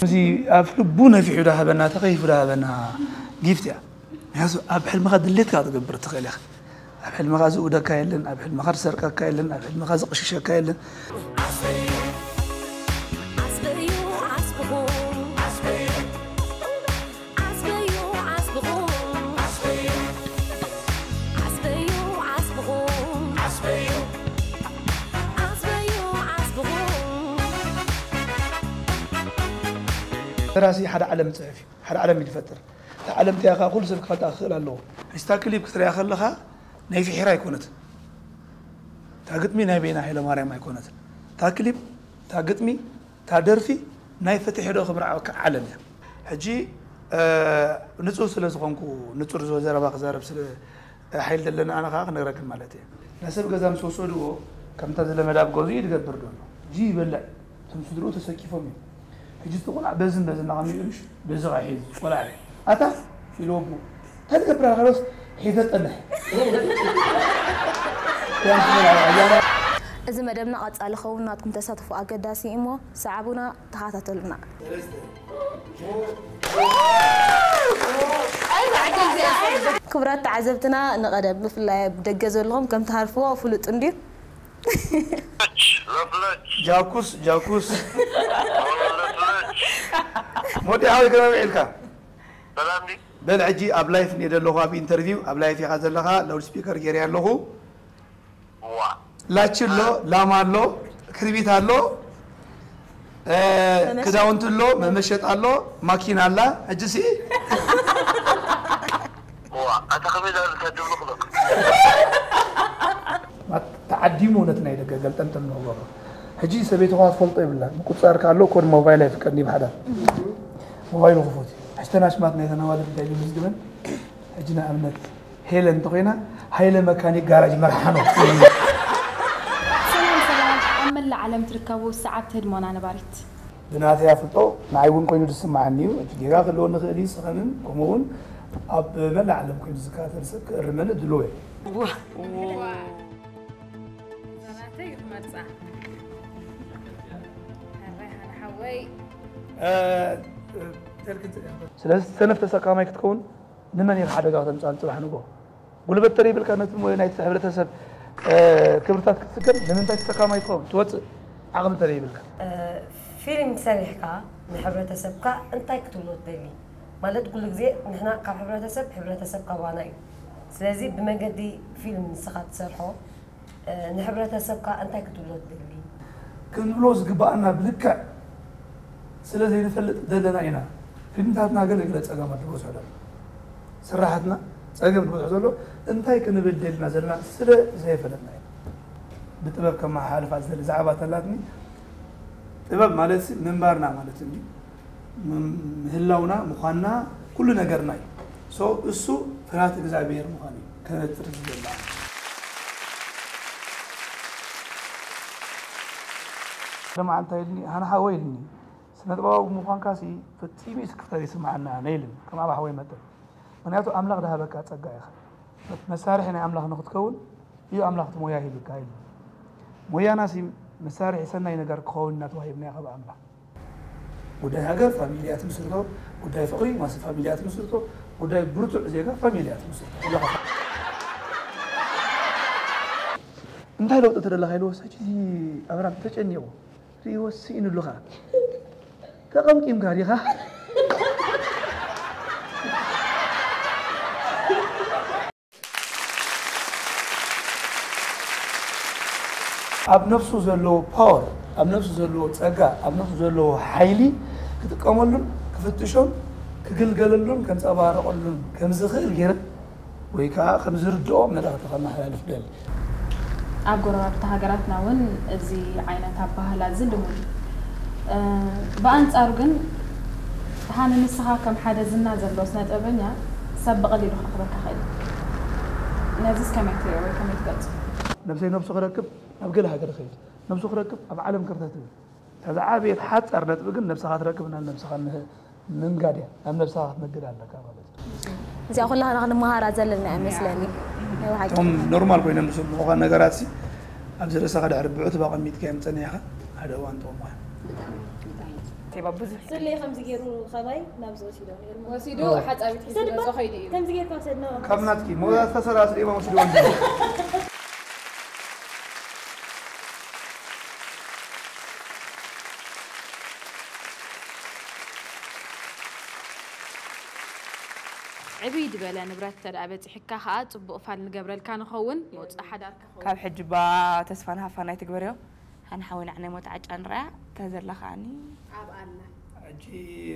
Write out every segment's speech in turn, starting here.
እዚ ኣብ ልቡ ነፊሑ ዳሃበና፣ ተኸይፉ ዳሃበና ጊፍት እያ። ምክንያቱ ኣብ ሕልምኻ ድሌትካ ክትገብር ትኽእል ኢኻ። ኣብ ሕልምኻ ዝእውደካ የለን፣ ኣብ ሕልምኻ ዝሰርቀካ የለን፣ ኣብ ሕልምኻ ዝቕሽሸካ የለን። ደራሲ ሓደ ዓለም ጽሕፍ እዩ። ሓደ ዓለም እዩ ዝፈጥር። እታ ዓለም እቲኣ ከዓ ኩሉ ሰብ ክፈልጣ ክኽእል ኣለዎ። ሕጂ እታ ክሊፕ ክትሪኣ ከለኻ ናይ ፍሒራ ኣይኮነትን። እታ ግጥሚ ናይ በይና ሃይለማርያም ኣይኮነትን። እታ ክሊፕ፣ እታ ግጥሚ፣ እታ ደርፊ ናይ ፍትሒ ዶ ክምርዓወካ ዓለም እያ። ሕጂ፣ እ፣ ንጹር ስለ ዝኾንኩ፣ ንጹር ዘረባ ክዛረብ ስለ ሓይል ዘለና ኣነ ከዓ ክነግረክን ማለት እየ። ናይ ሰብ ገዛ ምስ ወሰድዎ፣ ከምታ ዝለመደ ኣብ ገዝኡ እዩ ዝገብር ዘሎ። እዚ ይበልዕ፣ እቶም ስድርኡ ተሰኪፎም እዮም። ሕጂ እቲ ቆልዓ በዝን በዝን እናቐሚኡ፣ እሽ፣ በዚ ኸዓ ሒዝ፣ ቆልዓ እዩ። ኣታ፣ ኢሉ ኣቦኡ፣ እንታይ ትገብር ኣለኻ? ዶስ ሒዘ ጸንሕ። እዚ መደብና ቀጻሊ ክኸውን ናትኩም ተሳትፎ ኣገዳሲ እዩ እሞ፣ ሰዓቡና፣ ተኸታተሉና። ክቡራት ተዓዘብትና፣ ንቐደም ብፍላይ ኣብ ደገ ዘለኹም ከም ትሃርፍዎ ፍሉጥ እንድዩ። ጃኩስ፣ ጃኩስ። ሞዲ ሓወይ፣ ከመይ ውዒልካ? ሰላም ድዩ? በል ሕጂ ኣብ ላይፍ እየ ዘለኹ፣ ኣብ ኢንተርቪው ኣብ ላይፍ ኢኻ ዘለኻ፣ ላውድ ስፒከር ገይረ ኣለኹ። ዋ። ላች ኣሎ፣ ላማ ኣሎ፣ ክርቢት ኣሎ፣ እ፣ ተነሽ- ክዳውንቲ ኣሎ፣ መመሸጥ ኣሎ፣ ማኪና ኣላ። ሕጂ ሲ ዋ፣ ኣታ ከመይ ዳር ተድብሉ ክሎክ? ተዓዲሙ ነቲ ናይ ደገ ገልጠምጠም ንኽገብሮ። ሕጂ ሰበይትኻ ትፈልጦ የብላን። ምቁጽጻር ከ ኣሎ፣ ኮድ ሞባይል ኣይፍቀድን እዩ ብሓዳር። ሞባይሉ ክፉት እዩ። ሕጂ ተን ኣሽማት ናይ ተን ኣዋልድ እንታይ እዩ ዝምዝግበን? ሕጂ ንኣብነት ሄለን እንተኾይና፣ ሃይለ መካኒክ ጋራጅ መርሓኖ። ሰላም ሰላም፣ ኣብ መላእ ዓለም ትርከቡ ሰዓብቲ ህድሞና ነባሪት። ብናተይ ኣፍልጦ ንዓይ እውን ኮይኑ ዝስምዓኒ እዩ። እቲ ጌጋ ክህልወኒ ይኽእል እዩ፣ ስኸንን ከምኡ እውን ኣብ መላእ ዓለም ኮይኑ ዝከታተል ሰብ ክእርመኒ ድሉው እየ። እዛ ናተይ ክመርጻ። ሓራይ ሓነ ሓወይ። እ፣ እ፣ ተልክት-፣ ስለዚ ሰነፍ ተሰካማይ ክትከውን ንመን ኢኻ ሓደጋ ከተምጽኣሉ ጽባሕ ንግሆ? ጉልበት ተለይብልካ ነቲ ሞ-፣ ናይቲ ሕብረተሰብ፣ እ፣ ክብርታት ክትስከም ንምንታይ ተሰካማይ ትኸውን? ትወጽእ ዓቕሚ ተለይብልካ። እ፣ ፊልም ሰሪሕካ ንሕብረተሰብካ እንታይ ክትብሎ ትደሊ? ማለት ኩሉ ግዜ ንሕና ካብ ሕብረተሰብ፣ ሕብረተሰብ ካባና እዩ። ስለዚ ብመገዲ ፊልም ንስኻ ትሰርሖ፣ እ፣ ንሕብረተሰብካ እንታይ ክትብሎ ትደሊ? ክንብሎ ዝግባኣና ብልክዕ ስለ ዘይንፈልጥ ዘለና ኢና። ፊልምታትና ገለ ገለ ጸገማት ዝበዝሖ ዘሎ። ስራሓትና ጸገም ዝበዝሖ ዘሎ እንታይ ክንብል ደልና ዘለና ስለ ዘይፈለጥና ኢና። ብጥበብ ከመሓላልፋ ዝደሊ ዛዕባ ተላትኒ፣ ጥበብ ማለት ሲ ምንባርና ማለት እንዲ ም-፣ ምህላውና፣ ምዃንና፣ ኩሉ ነገርና እዩ። ሶ እሱ ፍርሃት እግዚኣብሔር ምዃን እዩ ከነጥር ዝግባእ። ሓደ መዓልቲ እንታይ ኢልኒ፣ ሃና ሓወይ ኢልኒ፣ ስነ ጥበባዊ ምዃንካ ሲ ፈጺሙ እዩ ስክፍታ ዘይስምዓና ኣነ ኢልኒ፣ ከም ኣባ ሓወይ መጠን። ምኽንያቱ ኣምላኽ ዝሃበካ ጸጋ ኢኻ። መሳርሒ ናይ ኣምላኽ ንኽትከውን እዩ ኣምላኽ እቲ ሞያ ሂብካ ኢልኒ። ሞያና ሲ መሳርሒ ሰናይ ነገር ክኸውን ኢና ተዋሂብና ካብ ኣምላኽ። ጉዳይ ሃገር ፋሚሊ እያ ትምስርቶ፣ ጉዳይ ፍቕሪ ማስ ፋሚሊ እያ ትምስርቶ፣ ጉዳይ ብርቱዕ ዜጋ ፋሚሊ እያ ትምስርቶ። ኩሉ ኸ-፣ እንታይ ለውጢ ትደለኻ ኢልዎ፣ ሕጂ ኣብራም ተጨኒቑ ርእይዎ ስኢኑሉ ኸኣ። ተቐምቂምካ ዲኻ? ኣብ ነፍሱ ዘለዎ ፓወር፣ ኣብ ነፍሱ ዘለዎ ጸጋ፣ ኣብ ነፍሱ ዘለዎ ሓይሊ ክጥቀመሉን ክፍትሾን ክግልገለሉን ከንጸባርቐሉን ከም ዝኽእል ገይረ ወይ ከኣ ከም ዝርድኦ መልእኽቲ ከመሓላልፍ ደሊ። ኣብ ጎረባብቲ ሃገራትና እውን እዚ ዓይነት ኣበሃህላ እዚ ልሙድ እዩ። እ፣ ብኣንጻሩ ግን፣ ሃኒ፣ ንስኻ ከም ሓደ ዝና ዘለዎ ስነ ጥበበኛ ሰብ ብቐሊሉ ክረኽበካ ይኽእል እዩ። ነዚስ ከመይ ትርእዮ ወይ ከመይ ትገልጾ? ነብሰይ ነብሱ ክረክብ ናብ ገለ ሃገር ይኸይድ፣ ነብሱ ክረክብ ኣብ ዓለም ክርተት ይብል። እታ ዝዓበየት ሓጻር ነጥቢ ግን ነብስኻ ትረክብ ናብ ነብስኻ ምህብ ምንጋድ እያ። ናብ ነብስኻ ክትነግድ ኣለካ ማለት እዩ። እዚኣ ኩላህና ክንመሃራ ዘለና እያ መስለኒ። ናይ ብሓቂ። እቶም ኖርማል ኮይኖም ዝስምዑኻ ነገራት ሲ ኣብዚ ርእስኻ ድሕሪ ብዕቱብ ኣቐሚጥካዮም ጸኒሕኻ ሓደ እዋን ጥቕሙ እያ። ይባ ብዙሕ ስለ ከምዚ ገይሩ ኸባይ ናብዚ ወሲዶ ነይሩ። ወሲዱ ሓፃቢት ሒዙ ገጾ ከይዱ እዩ። ከምዚ ጌርካ ውሰድና። ካብ ናትኪ መወዳእታ ሰራ ስሌማ ወሲድዎ እንጂ። ዕብይ ዝበለ ንብረት እንተ ደኣ በጺሕካ ከኣ ጽቡቕ ፋል ንገብረልካ ንኸውን። መውጽእ ሓዳርካ ኸውን። ካብ ሕጂ እባ ተስፋን ሃፋን ኣይትግበርዮ። ሓን ሓወይ ንዓይ ናይ ሞት ዓጫ ንርኣያ። እታ ዘላ ከኣኒ ኣብ ኣላ። ሕጂ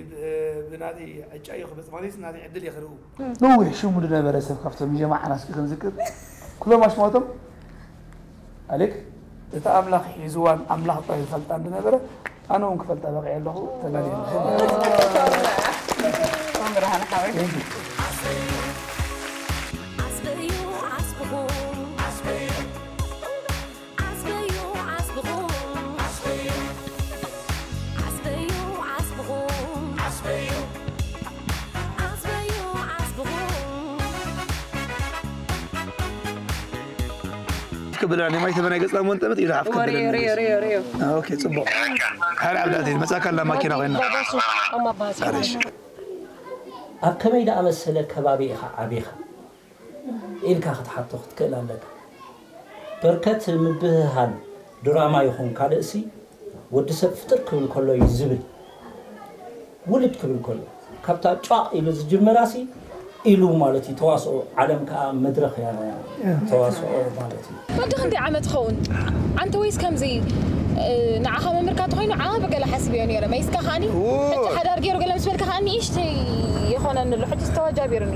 ብ- ብናተይ ዕጫ እዩ ክመጽእ ማለት ናተይ ዕድል እየ ክርእው። ነዊሕ ሽሙ ዝነበረ ሰብ ካብቶም ጀማዓ ናስቂ ክንዝክር ኩሎም ኣሽማቶም ኣሌክ እቲ ኣምላኽ ሒዝዋን ኣምላኽ ጥራይ ዝፈልጣ ዝነበረ ኣነ እውን ክፈልጣ በቂዐ ኣለኹ ተጋዲለ ብርሃን ሓወይ ዓስበዩ ዓስብኹም ዓስበዩ ዓስብኹም ዓስበዩ ዓስብኹም ዓስበዩ ዓስብኹም ክብላ ናይ ማይ ተበናይ ገጽና መንጠመት ኢሉ ሓፍ ወሬ ሬዮ ሬዮ ሬዮ ኦኬ ጽቡቅ ሓደ ዓብዳት መጻካ ላ ማኪና ኮይና ኣማባሲ ኣረሽ ኣብ ከመይ ደኣመሰለ ከባቢ ኢኻ ዓቢኻ ኢልካ ክትሓቶ ክትክእል ኣለካ። በርከት ምብህሃል ድራማ ይኹን ካልእሲ ወዲ ሰብ ፍጥር ክብል ከሎ እዩ ዝብል ውልድ ክብል ከሎ ካብታ ጫቕ ኢሉ ዝጅምራሲ ኢሉ ማለት እዩ ተዋስኦ ዓለም ከዓ መድረኽ እያ ተዋስኦ ማለት እዩ ወዲ ክንደይ ዓመት ይኸውን ዓንተ ወይስ ከምዚ ንዓኻ መምህርካ ተኾይኑ ዓቢ ገለ ሓስብ እዮ ነይረ መይስካ ከዓኒ ሕጂ ሓዳር ገይሩ ገለ ምስ በልካ ከዓኒ ንእሽተይ ይኾነኒ ኣሎ ሕጂ ዝተዋጃቢሩኒ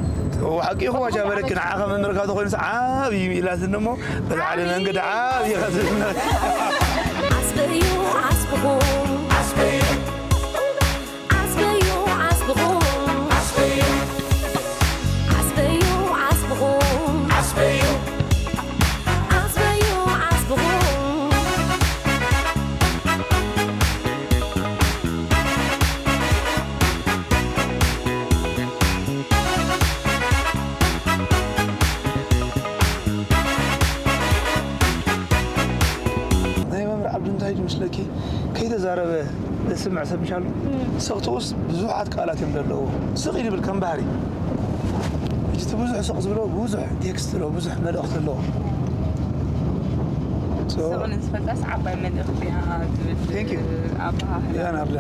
ሓቂ ይኹ ዋጃ በለክ ንዓኻ መምህርካ ተኾይኑ ዓብ እዩ ኢላትኒ እሞ በዚ ሓደ መንገዲ ዓብ ይኸስልና ዓስበዩ ዓስብኹም ዓስበዩ ዓስበዩ ዓስብኹም ዓስበዩ ዓስብኹም ዓስበዩ ዓስበዩ ዓስብኹም ናይ መምህር ዓብዱ እንታይ ድዩ ምስለኪ ከይተዛረበ ዘስምዕ ሰብ ምሻሉ ስቕትኡስ ብዙሓት ቃላት እዮም ዘለዎ ስቕ ይብል ከም ባህሪ እቲ ብዙሕ ስቕ ዝብሎ ብዙሕ ቴክስት ኣለዎ ብዙሕ መልእኽቲ ኣለዎ ስቕ ንዝፈልጣስ ዓባይ መልእኽቲ እያ ትብል ኣበሃህላ ያን ኣብዳ